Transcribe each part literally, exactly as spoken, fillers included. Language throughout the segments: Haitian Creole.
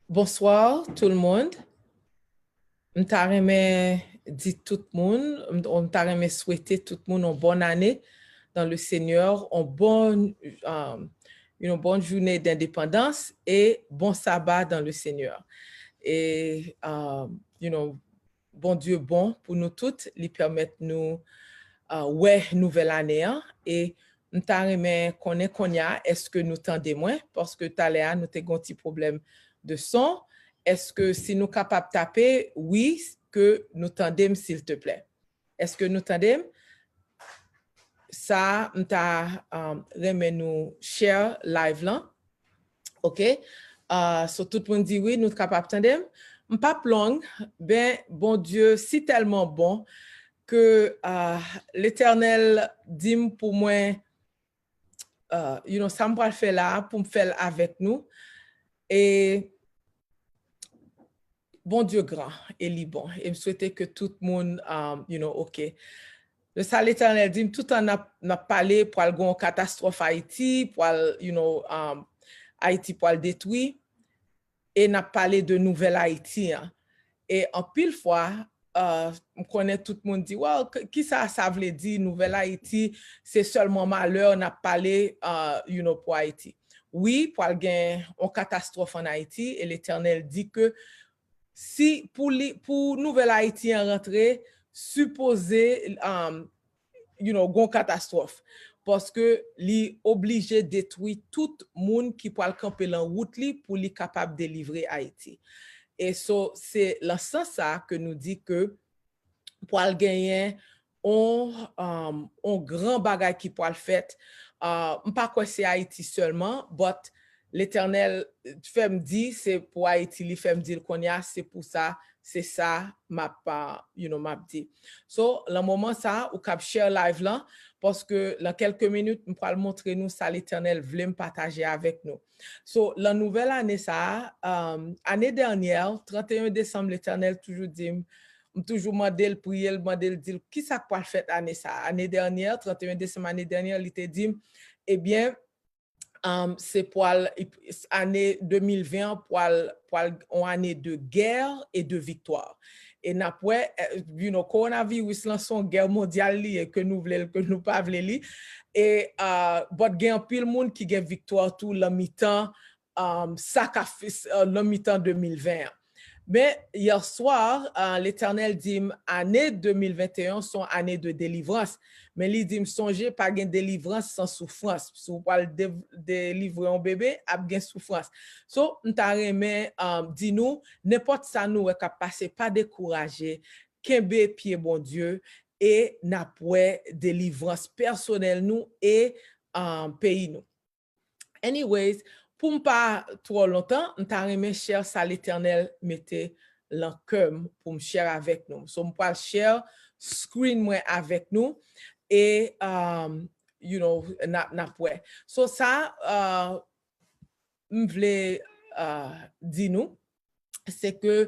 Bonsoir tout le monde. M ta renmen di tout moun, m m ta renmen swete tout moun yon bòn ane dans le Seigneur, yon bon, um, yon bon jounen dendepandans e bon saba dans le Seigneur. E, um, you know, Bondye bon pou nou tout, li pèmèt nou uh, wè nouvèl ane an. E m ta renmen konnen kounye a, èske nou tande mwen? Paske talè a, nou te gen yon ti pwoblèm de son. Èske si nou kapab tape, wi, ke nou tande m, silteplè? Èske nou tande m? Sa, m ta um, renmen nou share live lan. Ok? Uh, so, tout moun di wi, nou kapab tande m. M p ap long, ben, Bondye si tèlman bon ke uh, Letènèl di m pou mwen, uh, you know, sa m pral fè la, pou m fè l avèk nou. E Bondye gran e li bon. E m swete ke tout moun, um, you know, ok. Le sa Letènèl di m, toutan n ap, n ap pale, pral gen yon katastwòf Ayiti, pral, you know, um, Ayiti pral detwi, e n ap pale de nouvèl Ayiti an. E anpil fwa, uh, m konnen tout moun di, well, kisa sa vle di, nouvèl Ayiti, se sèlman malè n ap pale, uh, you know, pou Ayiti. Wi, pral gen yon katastwòf an Ayiti, e Letènèl di ke si pou li, pou nouvèl Ayiti an rantre, sipoze, um, you know, gon katastwòf. Paske li oblije detwi tout moun ki pral kanpe lan wout li pou li kapab delivre Ayiti. E so, se lan sans sa ke nou di ke pral genyen on, um, on gran bagay ki pral fèt. Uh, m pa kwè se Ayiti sèlman, but Letènèl fè m di se pou Ayiti, li fè m di l kounye a, se pou sa, se sa m ap, uh, you know, m ap di. So, lan moman sa, ou kab share live lan, paske lan kèlke minit, m pral montre nou sa Letènèl vle m pataje avèk nou. So, lan nouvèl ane sa, um, ane dènyè, trannteyen desanm, Letènèl toujou di m, m toujou mande l, priye l, mande l, di l, kisa k pral fèt ane sa? Ane dènyè, trannteyen desanm ane dènyè, li te di m, ebyen, um, se pral, ane de mil ven an pral, pral yon ane de gè e de viktwa. E n ap wè, eh, you know, kowonaviris lan se yon gè mondyal li ye, ke nou vle l, ke nou pa vle li. E, uh, but gen anpil moun ki gen viktwa tou lan mitan, um, sa k ap fè, uh, lan mitan de mil ven an. Men, yè swa, uh, Letènèl di m, ane de mil venteyen se yon ane de delivrans. Men li di m, sonje, pa gen delivrans san soufrans. Si w pral de-, delivre yon bebe, ap gen soufrans. So, m ta renmen, um, di nou, nenpòt sa nou wè k ap pase, pa dekouraje, kenbe pye Bondye, e n ap wè delivrans pèsonèl nou e, um, peyi nou. Anyways, pou m pa twò lontan, m ta renmen share sa Letènèl mete lan kè m pou m share avèk nou. So, m pral share screen mwen avèk nou e, um, you know, n ap, n ap wè. So, sa, uh, m vle, uh, di nou, se ke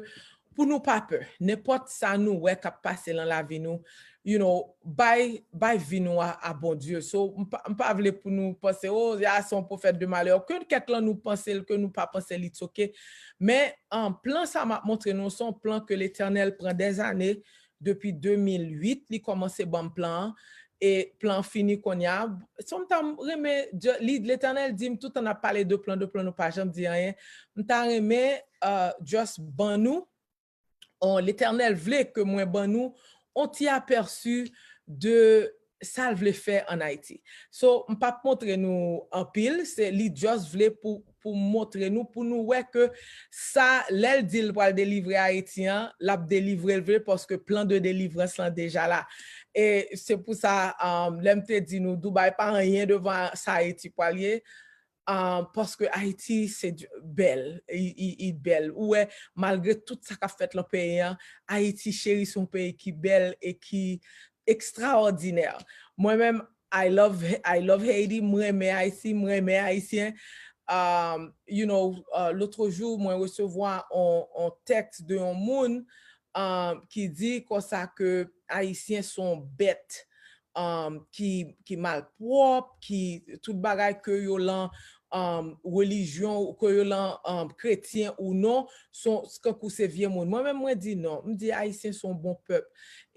pou nou pa pè, nenpòt sa nou wè k ap pase lan lavi nou, you know, bay, bay vi nou a, a Bondye. So, m pa, m pa vle pou nou panse, oh, a, se yon pwofèt de malè. Ke kèk lan nou panse l, ke nou pa panse l, it's ok. Men, an, plan sa m ap montre nou, se yon plan ke Letènèl pran dèzane, depi de mil uit, li kòmanse ban m plan an, e plan an fini kounye a. So, m ta renmen, Dye, li, Letènèl di m, toutan n ap pale de plan, de plan, nou pa janm di anyen. M ta renmen, uh, just ban nou, on, Letènèl vle ke mwen ban nou on ti apèsi de sa l vle fè an Ayiti. So, m p ap montre nou anpil, se li just vle pou, pou montre nou, pou nou wè ke sa, lè l di l pral delivre Ayiti an, l ap delivre l vre, paske plan de delivrans lan deja la. E se pou sa, um, lè m te di nou, Dubai pa anyen devan sa Ayiti pral ye, um, paske Ayiti se di-, bèl, i, i, i bèl. Ou wè, malgre tout sa k ap fèt lan peyi an, Ayiti cheri se yon peyi ki bèl e ki ekstraòdinè. Mwen menm, I love, I love Haiti, m renmen Ayiti, m renmen Ayisyen. Um, you know, uh, lòt jou, mwen resevwa on, on tèks de yon moun, um, ki di konsa ke Ayisyen se yon bèt, um, ki, ki malpwòp, ki tout bagay ke yo lan um, relijyon, ke yo lan, um, kretyen ou non, son, kankou se vye moun. Mwen menm, mwen di non. M di Ayisyen se yon bon pèp.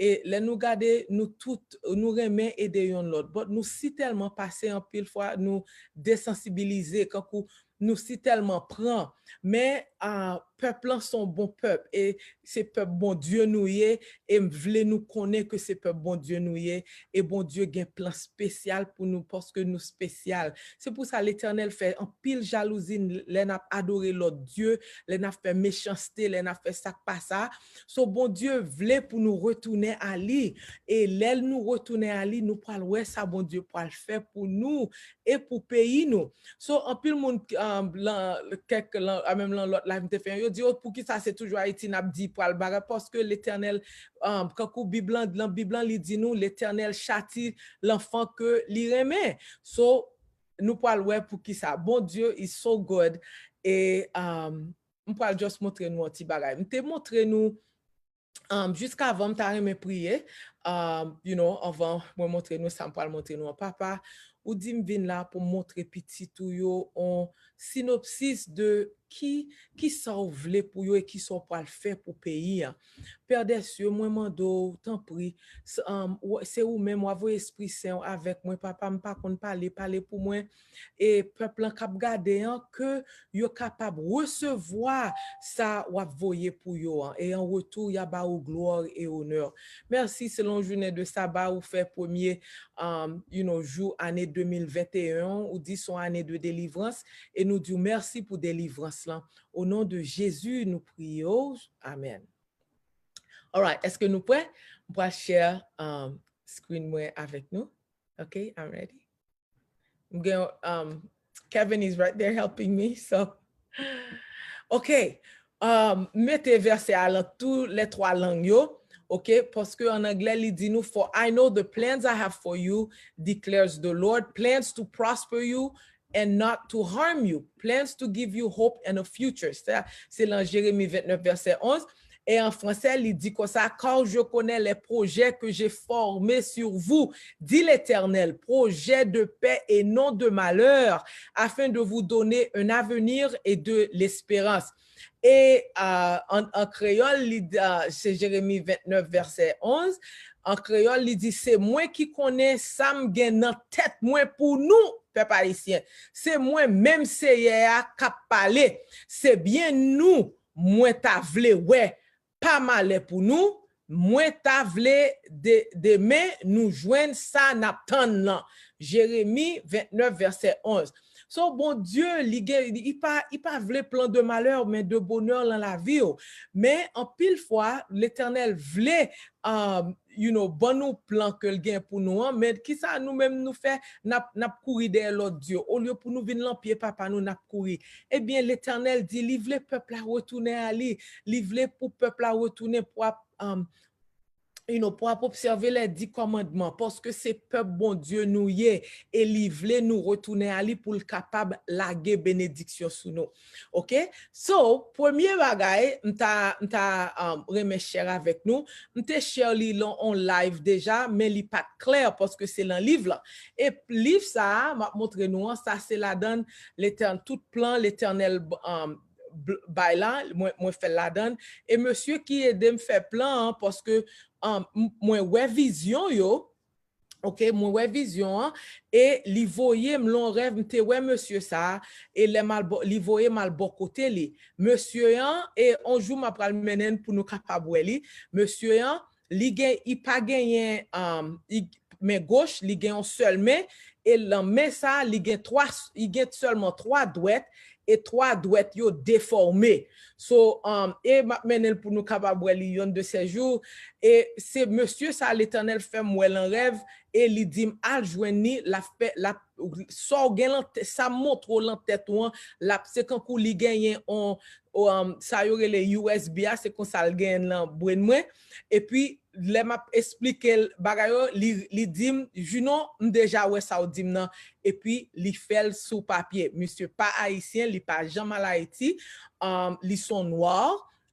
E lè nou gade, nou tout, nou renmen ede yonn lòt. But nou si tèlman pase anpil fwa, nou desansibilize, kankou nou si tèlman pran. Men, ah, pèp lan se yon bon pèp. E se pèp Bondye nou ye. E m vle nou konnen ke se pèp Bondye nou ye. E Bondye gen plan espesyal pou nou, paske nou espesyal. Se pou sa Letènèl fè anpil jalouzi lè n ap adore lòt dye, lè n ap fè mechanste, lè n ap fè sa k pa sa. So, Bondye vle pou nou retounen a li. E lè nou retounen a li, nou pral wè sa Bondye pral fè pou nou e pou peyi nou. So, anpil moun, um, lan, kèk, lan, a menm lan lòt live m te fè, yo di, oh, poukisa se toujou Ayiti n ap di pral bagay? Paske Letènèl, um, kankou Bib lan, lan Bib lan, li di nou, Letènèl chati lanfan ke li renmen. So, nou pral wè poukisa. Bondye is so good. E, um, m pral just montre nou yon ti bagay. M te montre nou, um, jiskavan m ta renmen priye, um, you know, anvan mwen montre nou sa m pral montre nou an. Papa, ou di m vin la pou m montre pitit ou yo on sinopsis de ki, ki sa w vle pou yo e ki sa w pral fè pou peyi a. Pè dè sye, mwen mande w, tanpri, s-, um, w-, se ou menm, w a voye Espri Sen w avèk mwen, papa, m pa konn pale, pale pou mwen. E pèp lan k ap gade an, ke yo kapab resevwa sa w ap voye pou yo an. E an retou, y a ba ou glwa e onè. Mèsi, se lan jounen de saba ou fè premye, um, you know, jou ane de mil venteyen an, ou di se yon ane de delivrans, e nou di w mèsi pou delivrans lan. O non de Jezi, nou priye w. Amèn. Alright, èske nou prè? M pral share, um, screen mwen avèk nou. Ok, I'm ready. M gen, um, Kevin is right there helping me, so. Ok, um, mete vèsè a lan tou lè twa lang yo, ok, paske an anglè li di nou, for I know the plans I have for you, declares the Lord, plans to prosper you and not to harm you, plans to give you hope and a future. Se, se lan Jeremi ventnèf vèsè onz. E an fransè, li di konsa, car je connais les projets que j'ai formés sur vous, dit l'Éternel, projets de paix et non de malheur, afin de vous donner un avenir et de l'espérance. E, euh, an, an kreyòl, li, euh, se Jeremi ventnèf vèsè onz. An kreyòl, li di, se mwen ki konnen sa m gen nan tèt mwen pou nou, pèp ayisyen. Se mwen menm Seyè a k ap pale. Se byen nou mwen ta vle wè, pa malè pou nou, mwen ta vle de, demen nou jwenn sa n ap tann lan. Jeremi ventnèf vèsè onz. So, Bondye, li gen, li pa, li pa vle plan de malè, men de bonè lan lavi w. Men, anpil fwa, Letènèl vle, um, you know, ban nou plan ke l gen pou nou an, men kisa nou menm nou fè? N ap, n ap kouri dèyè lòt dye. Olye pou nou vin lan pye papa nou, n ap kouri. Ebyen, Letènèl di, li vle pèp la retounen a li. Li vle pou pèp la retounen pou ap, um, you know, pou ap obsève les dix commandements, paske se pèp Bondye nou ye, e li vle nou retounen a li pou l kapab lage benediksyon sou nou. Ok? So, premye bagay, m ta, m ta, um, renmen share avèk nou. M te share li lan on live deja, men li pa t klè paske se lan liv lan. E liv sa a, m ap montre nou an, sa se ladan Letèn-, tout plan Letènèl, um, bl-, bay la, mwen, mwen fè l ladan. E mesye ki ede m fè plan an, paske, um, m-, mwen wè vizyon yo, ok, mwen wè vizyon an, e li voye m lan rèv, m te wè mesye sa a, e lè m al bò, li voye m al bò kote li. Mesye an, e on jou m ap pral mennen n pou nou kapab wè li. Mesye an, li gen, li pa genyen, um, li, men goch, li gen yon sèl men, e lan men sa, li gen twa, li gen sèlman twa dwèt, e twa dwèt yo defòme. So, um, e m ap mennen l pou nou kapab wè li yonn de sè jou. E se mesye sa Letènèl fè m wè lan rèv, e li di m, al jwenn li, l ap fè, l ap, sa w gen lan tè-, sa m montre w lan tèt ou an, l ap, se kankou li genyen on, on, um, sa yo rele U S B a, se konsa l genyen l lan brenn mwen. Epi, lè m ap esplike l bagay yo, li, li di m, Junon, m deja wè sa w di m nan. Epi, li fè l sou papye. Misye pa ayisyen, li pa janm al Ayiti. Um, li se on nwa,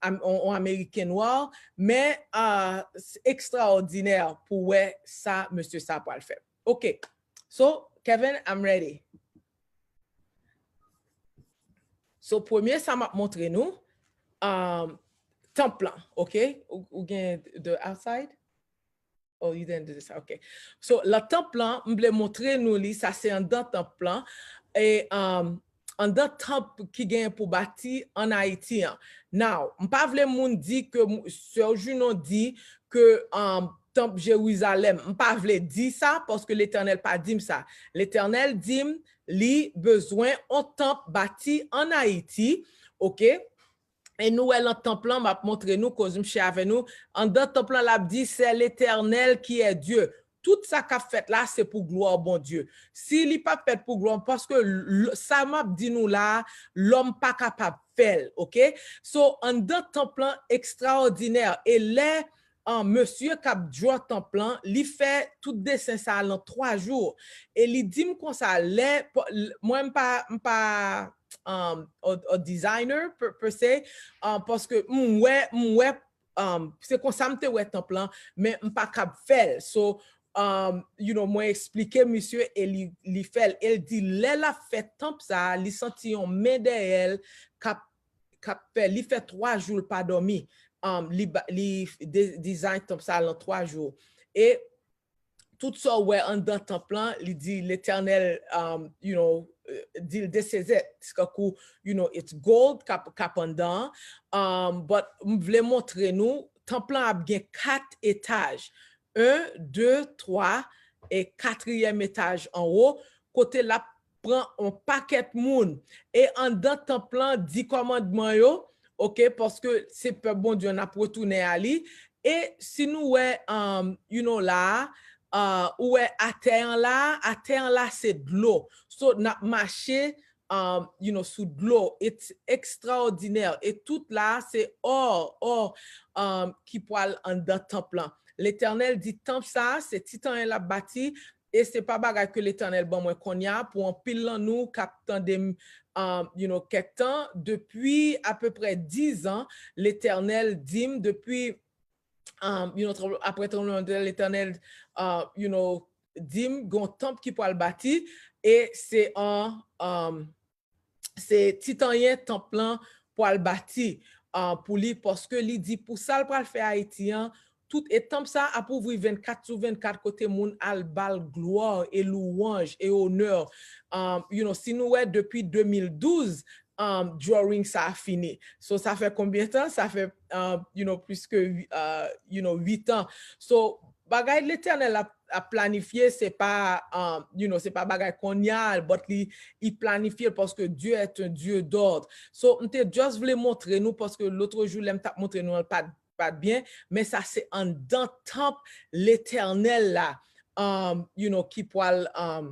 am-, on, on ameriken nwa, men, ah, se ekstraòdinè pou wè sa mesye sa pral fè. Ok. So, Kevin, I'm ready. So, premye sa m ap montre nou, um, tanp lan, ok? Ou, ou gen the outside? Oh, you didn't do this. Ok. So, la tanp lan, m vle montre nou li, sa se anndan tanp lan. E, um, anndan tanp ki gen pou bati an Ayiti an. Now, m pa vle moun di ke m- Sè Junon di ke, um, tanp Jerizalèm. M pa vle di sa paske Letènèl pa di m sa. Letènèl di m li bezwen on tanp bati an Ayiti, ok? E nou wè lan tanp lan, m ap montre nou, koz m chè avè nou. Anndan tanp lan, l ap di, c'est l'Éternel qui est Dieu. Tout sa k ap fèt la, se pou glwa Bondye. Si li pa fèt pou glwa, paske l- sa m ap di nou la, lòm pa kapab fè l, ok? So, anndan tanp lan ekstraòdinè. E lè, an, mesye k ap draw tanp lan, li fè tout desen sa a lan twa jou. E li di m konsa, lè, mwen m pa, m pa, um, a, a designer per, per se, um, paske m wè, m wè, um, se konsa m te wè tanp lan, men m pa kab fè l. So, um, you know, mwen eksplike misye e li, li fè l. E l di lè l ap fè tanp sa a, li santi yon men dèyè l k ap, k ap fè, li fè twa jou l pa dòmi. Um, li, ba- li de- design tanp sa a lan twa jou. E tout sa w wè anndan tanp lan, li di Letènèl, um, you know, euh, di l de sezèt, kankou, you know, it's gold k ap, k ap anndan an. Um, but m vle montre nou, tanp lan ap gen kat etaj. En, de, twa, e katriyèm etaj anwo, kote l ap pran on pakèt moun. E anndan tanp lan, di kòmandman yo, ok, paske se pèp Bondye an ap retounen a li. E si nou wè, um, you know, la a, uh, ou wè atè an la a, atè an la se dlo. So, n ap mache, um, you know, sou dlo. It's extraordinaire. E tout la a, se ò, ò, um, ki pwal anndan tanp lan. Letènèl di tanp sa a, se Titanyen l ap bati, e se pa bagay ke Letènèl ban mwen konnya, pou anpil lan nou k ap tande m, um, you know, kèk tan, depi apeprè diz an, Letènèl di m, depi, um, you know, tranbl- apre tranblemanntè, Letènèl, uh, you know, di m, gon tanp ki pwal bati, e se an, um, se Titanyen tanp lan pwal bati, uh, pou li, paske li di pou sa l pral fè Ayiti an, tout e tanp sa ap ouvri vennkat sou vennkat kote moun al ba l glwa e louwanj e onè. Um, you know, si nou wè depi de mil douz, um, drawing sa a fini. So, sa fè konbyen tan? Sa fè, um, you know, plis ke, uh, you know, uit an. So, bagay Letènèl ap, ap planifye, se pa, um, you know, se pa bagay konnya, but li, li planifye l paske Dieu est un Dieu d'ordre. So, m te just vle montre nou, paske lotrejou, lè m t ap montre nou an, l pa t, pa t byen, men sa se anndan tanp Letènèl la, um, you know, ki pwal, um,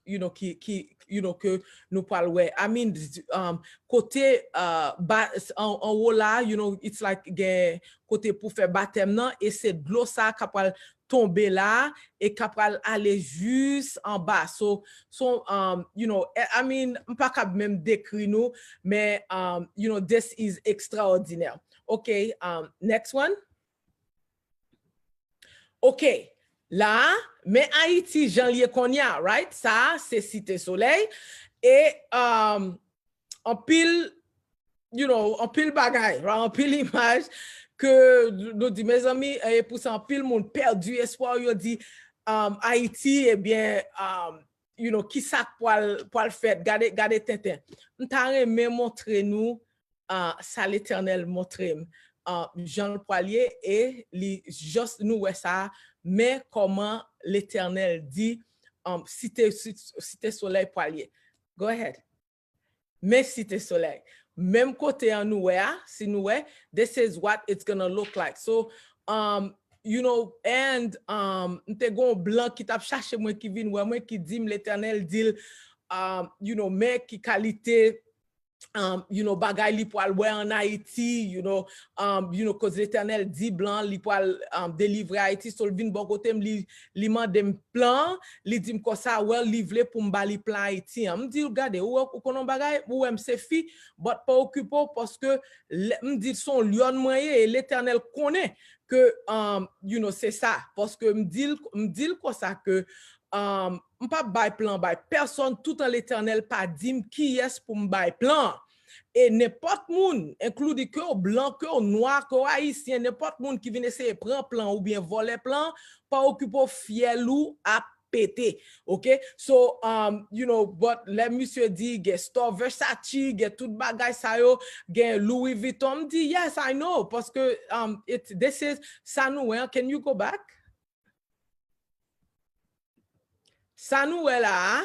you know, ki, ki, you know, ke nou pwal wè. I mean, um, kote, uh, ba, an, anwo la, you know, it's like gen kote pou fè batèm nan, e se dlo sa a k ap pral tonbe la, e k ap pral ale jis anba. So, so, um, you know, I, I mean, m pa kab menm dekri nou, men, um, you know, this is extraordinaire. Ok, um, next one. Ok, la, men Ayiti jan l ye konnya, right? Sa, se Site Solèy. E, um, anpil, you know, anpil bagay, right? Anpil imaj ke nou di, mezanmi, e pou sa, anpil moun pèdi espwa, yo di, um, Ayiti, ebyen, um, you know, ki sa k pwal, pwal fèt? Gade, gade tenten. M ta renmen montre nou, uh, sa Letènèl montre m, uh, jan l pwal ye, e li just, nou wè sa, men kòman Letènèl di, um, Site, Site Solèy pwal ye. Go ahead. Men Site Solèy. Menm kote an nou wè a, si nou wè, this is what it's gonna look like. So, um, you know, and, um, m te gon blan ki t ap chache mwen, ki vin wè mwen, ki di m Letènèl di l, um, you know, men ki kalite, um, you know, bagay li pwal wè an Ayiti, you know, um, you know, koz Letènèl di blan li pwal, um, delivre Ayiti, so l vin bò kote m, li, li mande m plan, li di m konsa, well, li vle pou m ba li plan Ayiti an. M di l, gade, ou, ou konn yon bagay, ou wè m se fi, but pa okipe w, paske lè, m di l se yon lyòn mwen ye, e Letènèl konnen ke, um, you know, se sa, paske m di l, m di l konsa ke, um, m p ap bay plan bay pèsonn, toutan Letènèl pa di m kiyès pou m bay plan. E nenpòt moun, including ke w blan, ke w nwa, ke w ayisyen, nenpòt moun ki vin eseye pran plan oubyen vòlè plan, pa okipe w, fyèl ou ap pete. Ok? So, um, you know, but lè misye di gen store Versace, gen tout bagay sa yo, gen Louis Vuitton, m di, yes, I know, paske, um, it, this is sa nou wè. Can you go back? Sa nou wè la a,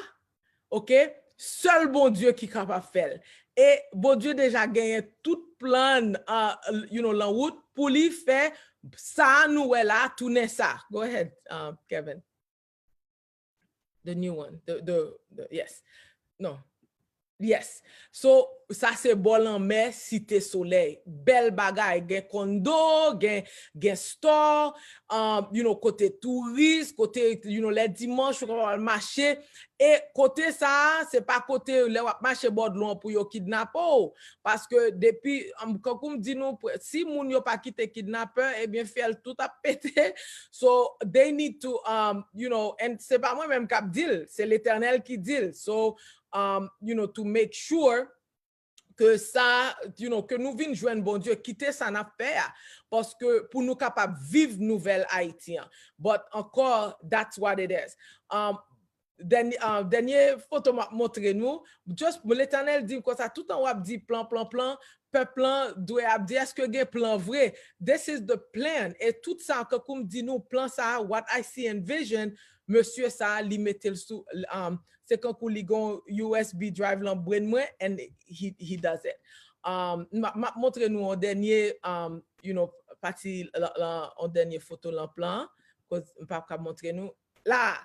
ok, sèl Bondye ki kapab fè l. E Bondye deja genyen tout plan, uh, you know, lan wout pou li fè sa nou wè la a tounen sa. Go ahead, uh, Kevin. The new one. The, the, the, yes. Non. Yes. So, sa se bò lanmè, Site Solèy. Bèl bagay. Gen kondo, gen, gen store, um, you know, kote touris, kote, you know, lè dimanch, ou kapab al mache. E kote sa a, se pa kote lè w ap mache bò dlo an pou yo kidnape w. Paske depi, um, kankou m di nou, si moun yo pa kite kidnapè, ebyen, fyèl tout ap pete. So, they need to, um, you know, and se pa mwen menm k ap di l, se Letènèl ki di l. So, um, you know, to make sure ke sa, you know, ke nou vin jwenn Bondye, kite sa n ap fè a. Paske pou nou kapab viv nouvèl Ayiti an. But ankò, that's what it is. Um, dènye, uh, dènye foto m ap montre nou, just Letènèl di m konsa, toutan w ap di plan, plan, plan, pèp lan dwe ap di, èske gen plan vre? This is the plan. E tout sa, kankou m di nou, plan sa, what I see and vision, mesye sa, li mete l sou, um, se kankou li gon U S B drive lan brenn mwen, and he, he does it. Um, m ap, m ap montre nou an dènye, um, you know, pati lan, lan, an dènye foto lan plan, koz m pa ka montre nou. La,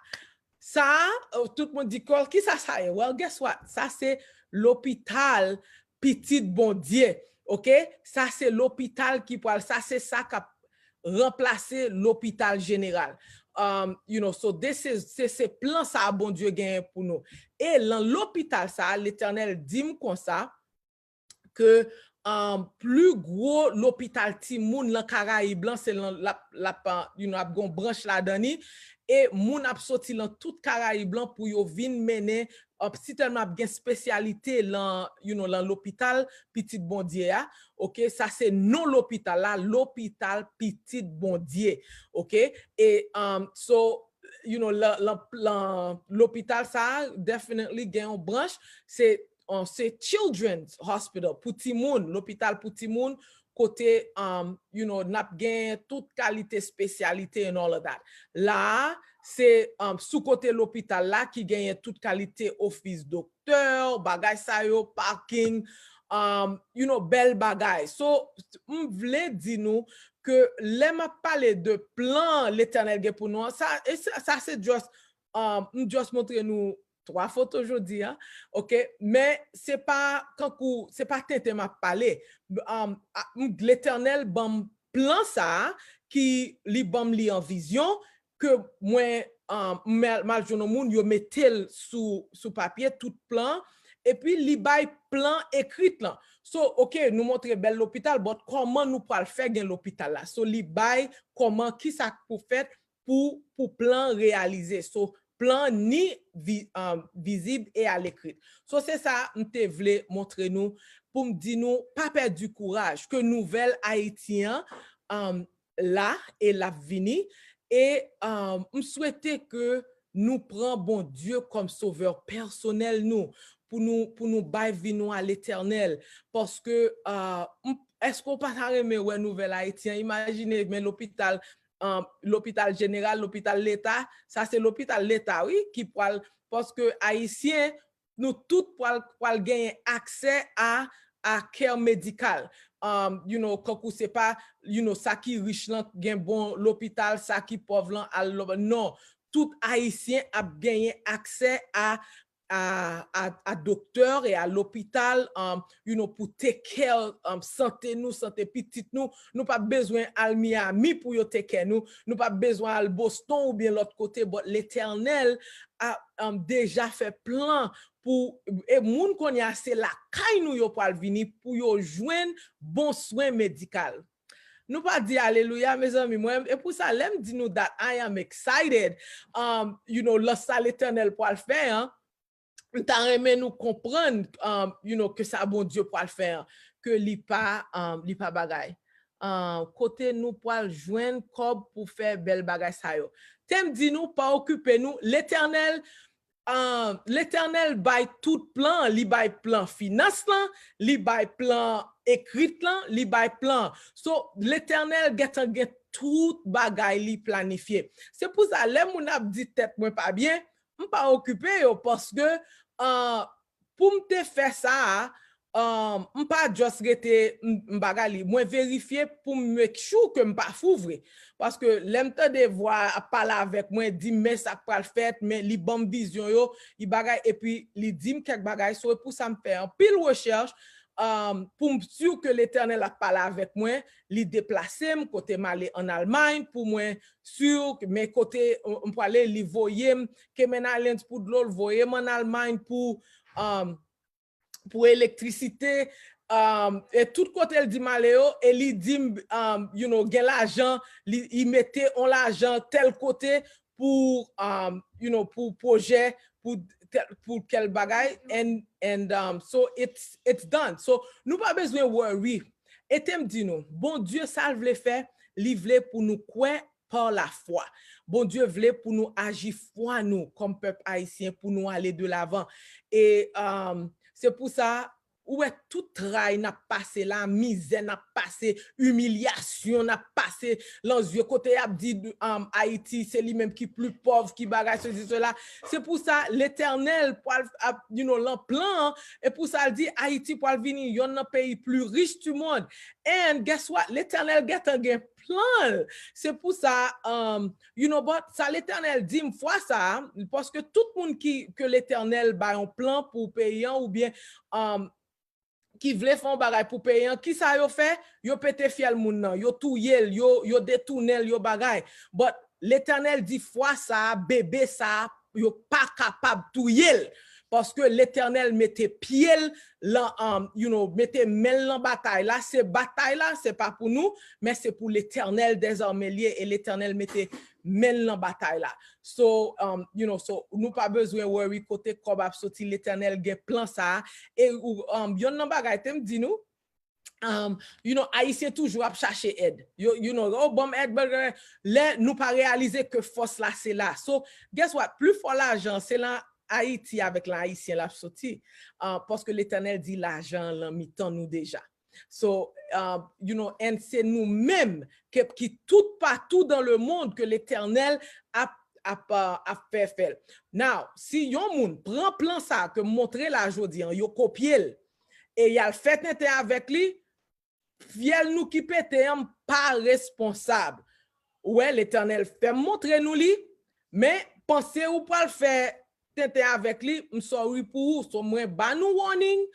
sa, uh, tout moun di, kò, kisa sa ye? Well, guess what? Sa se lopital Pitit Bondye, ok? Sa se lopital ki pral, sa se sa k ap ranplase lopital jeneral. Um, you know, so this is, se, se plan sa a Bondye genyen pou nou. E lan lopital sa a, Letènèl di m konsa, ke, um, pli gwo lopital timoun lan Karayib lan, se lan, l ap, l ap, uh, you know, ap gon branch ladan li, e moun ap soti lan tout Karayib lan pou yo vin mennen, uh, sitèlman ap gen espesyalite lan, you know, lan lopital Pitit Bondye a, ok, sa se non lopital la, lopital Pitit Bondye, ok, e, um, so, you know, lan, lan, lan lopital sa a, definitely gen yon branch, se, uh, se Children's Hospital pou timoun, lopital pou timoun, kote, um, you know, n ap gen tout kalite espesyalite and all of that. La a, se, um, sou kote lopital la ki genyen tout kalite ofis doktè, bagay sa yo, parking, um, you know, bèl bagay. So, m vle di nou ke lè m ap pale de plan Letènèl gen pou nou an, sa, e sa, sa se just, um, m just montre nou twa foto jodi a, ok? Men se pa kankou, se pa tenten m ap pale. Um, a, m, Letènèl ban m plan sa a, ki li ban m li an vizyon, ke mwen, um, m al, m al jwenn yon moun, yo mete l sou, sou papye, tout plan, epi li bay plan ekrit lan. So, ok, nou montre bèl lopital, but kòman nou pral fè gen lopital la? So, li bay kòman, kisa k pou fèt pou, pou plan reyalize. So, plan ni vi-, um, vizib e alekri. So, se sa m te vle montre nou, pou m di nou, pa pèdi kouraj, ke nouvèl Ayiti an, um, la e l ap vini. E, um, m swete ke nou pran Bondye kòm sovè pèsonèl nou, pou nou, pou nou bay vi nou a Letènèl. Paske, uh, m, èske w pa ta renmen wè nouvèl Ayiti an? Imajine, men lopital, um, lopital jeneral, lopital leta, sa se lopital leta, wi, ki pral, paske Ayisyen, nou tout pral, pral genyen aksè a, a care medikal. Um, you know, kankou se pa, you know, sa ki rich lan gen bon lopital, sa ki pòv lan al lo-, non. Tout Ayisyen ap genyen aksè a, a, a, a doktè e a lopital, um, you know, pou take care, um, sante nou, sante pitit nou. Nou p ap bezwen al Miami pou yo take care nou. Nou p ap bezwen al Boston oubyen lòt kote, but Letènèl a, um, deja fè plan pou, e moun kounye a se lakay nou yo pral vini pou yo jwenn bon swen medikal. Nou pa di alelouya, mezanmi, mwen, e pou sa, lè m di nou that I am excited, um, you know, lan sa Letènèl pral fè an, m ta renmen nou konprann, um, you know, ke sa Bondye pral fè an, ke li pa, um, li pa bagay. Um, kote nou pral jwenn kòb pou fè bèl bagay sa yo? Tèm di nou, pa okipe nou, Letènèl, um, Letènèl bay tout plan, li bay plan finans lan, li bay plan ekrit lan, li bay plan. So, Letènèl gentan gen tout bagay li planifye. Se pou sa, lè moun ap di tèt mwen pa byen, m pa okipe yo, paske, uh, pou m te fè sa a, um, m pa just rete m, m bagay li. Mwen verifye pou m make sure ke m pa fou vre. Paske lè m tande vwa ap pale avèk mwen, di m men sa k pral fèt, men li ban m vizyon yo, li bagay, epi li di m kèk bagay. So, e pou sa m fè anpil rechèch, um, pou m si ke Letènèl ap pale avèk mwen, li deplase m kote m ale ann Almay pou mwen si, men kote, uh, m prale, li voye m, Cayman Islands pou dlo, l voye m ann Almay pou, um, pou elektrisite, um, e tout kote l di m ale yo, e li di m, um, you know, gen lajan, li, li mete on lajan tèl kote pou, um, you know, pou pwojè, pou tèl, pou kèl bagay, and, and, um, so it's, it's done. So, nou pa bezwen worry. E te m di nou, Bondye sa l vle fè, li vle pou nou kwè pa lafwa. Bondye vle pou nou aji fwa nou kòm pèp ayisyen, pou nou ale de lavan. E, um, se pou sa, ou wè tout tray n ap pase la, mizè n ap pase, imilyasyon n ap pase, lan zye kote y ap di, um, Ayiti, se li menm ki pli pòv, ki bagay, sesi, sela. Se pou sa, Letènèl pral ap, you know, lan plan an, e pou sa l di Ayiti pral vini yonn nan peyi pli rich du monde. And guess what? Letènèl gentan gen plan l. Se pou sa, um, you know, but sa Letènèl di m fwa sa a, paske tout moun ki, ke Letènèl bay yon plan pou peyi an, oubyen, um, ki vle fè yon bagay pou peyi an, kisa yo fè? Yo pete fyèl moun nan, yo touye l, yo, yo detounen l, yo bagay. But Letènèl di fwa sa a, bebe sa a, yo pa kapab touye l. Paske Letènèl mete pye l lan, um, you know, mete men l lan batay la. Se batay la, se pa pou nou, men se pou Letènèl dèzame l ye, e Letènèl mete men l lan batay la. So, um, you know, so nou pa bezwen worry kote kòb ap soti, Letènèl gen plan sa a. E, um, yonn nan bagay te m di nou, um, you know, Ayisyen toujou ap chache èd. Yo, you know, oh, ban m èd, ban m èd. Lè nou pa reyalize ke fòs la se la. So, guess what? Pli fò lajan se lan Ayiti avèk lan Ayisyen l ap soti. Uh, paske Letènèl di lajan an lan mitan nou deja. So, uh, you know, and se nou menm ke, ki tout patou dan le mond ke Letènèl ap, ap, uh, ap fè fè l. Now, si yon moun pran plan sa ke m montre la jodi an, yo kopye l, e y al fè tenten avèk li, fyèl nou ki pete an, m pa responsab. Ou wè, Letènèl fè m montre nou li, men panse ou pral fè tenten avèk li, m sorry pou ou. So, mwen ba nou warning,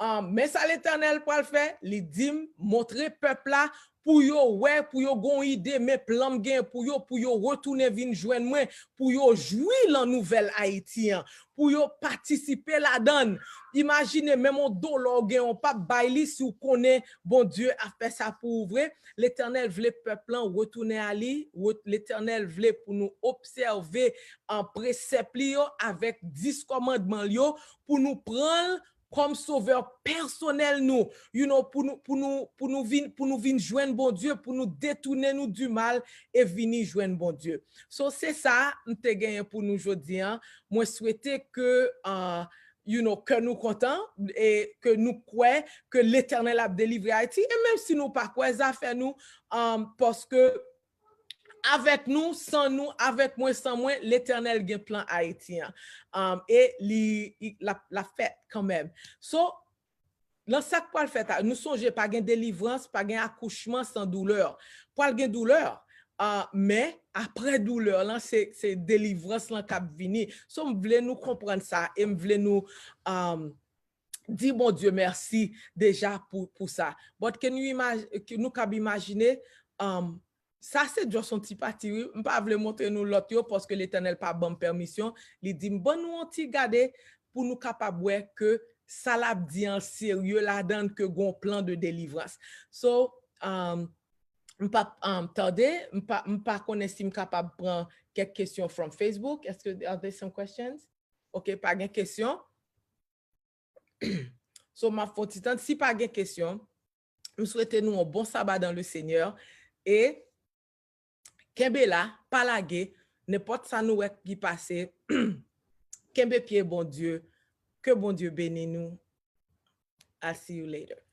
um, men sa Letènèl pral fè, li di m, montre pèp la, pou yo wè, pou yo gon ide, men plan m gen pou yo, pou yo retounen vin jwenn mwen, pou yo jwi lan nouvèl Ayiti an, pou yo patisipe ladan l. Imajine, menm yon dola w gen, w p ap bay li si w konnen Bondye ap fè sa pou ou vre. Letènèl vle pèp lan retounen a li, re-, Letènèl vle pou nou obsève, an, presèp li yo avèk dis kòmandman l yo, pou nou pran l kòm sovè pèsonèl nou, you know, pou nou, pou nou, pou nou vin, pou nou vin jwenn Bondye, pou nou detounen nou di mal e vini jwenn Bondye. So, se sa m te genyen pou nou jodi an. Mwen swete ke, uh, you know, ke nou kontan e ke nou kwè ke Letènèl ap delivre Ayiti. E menm si nou pa kwè, zafè nou, um, paske avèk nou, san nou, avèk mwen, san mwen, Letènèl gen plan Ayiti an. Um, e li, li, l ap, l ap fèt kanmenm. So, lan sa k pral fèt a, nou sonje pa gen delivrans, pa gen akouchman san doulè. Pral gen doulè, uh, men apre doulè lan, se, se delivrans lan k ap vini. So, m vle nou konprann sa e m vle nou, um, di Bondye mèsi deja pou, pou sa. But can you imag-, ke nou kab imajine, um, sa se just yon ti pati, wi. M pa vle montre nou lòt yo, paske Letènèl pa ban m pèmisyon. Li di m, "Ban nou yon ti gade pou nou kapab wè ke sa l ap di an serye ladan l, ke gon plan de delivrans." So, um, m p ap, um, tande, m pa, m pa konnen si m kapab pran kèk kesyon from Facebook. Èske, are there some questions? Ok, pa gen kesyon. So, m ap fè yon ti tan. Si pa gen kesyon, m swete nou yon bon saba dans le Seigneur. E kenbe la, pa lage, nenpòt sa nou wè ki pase, kenbe pye Bondye, ke Bondye beni nou. I'll see you later.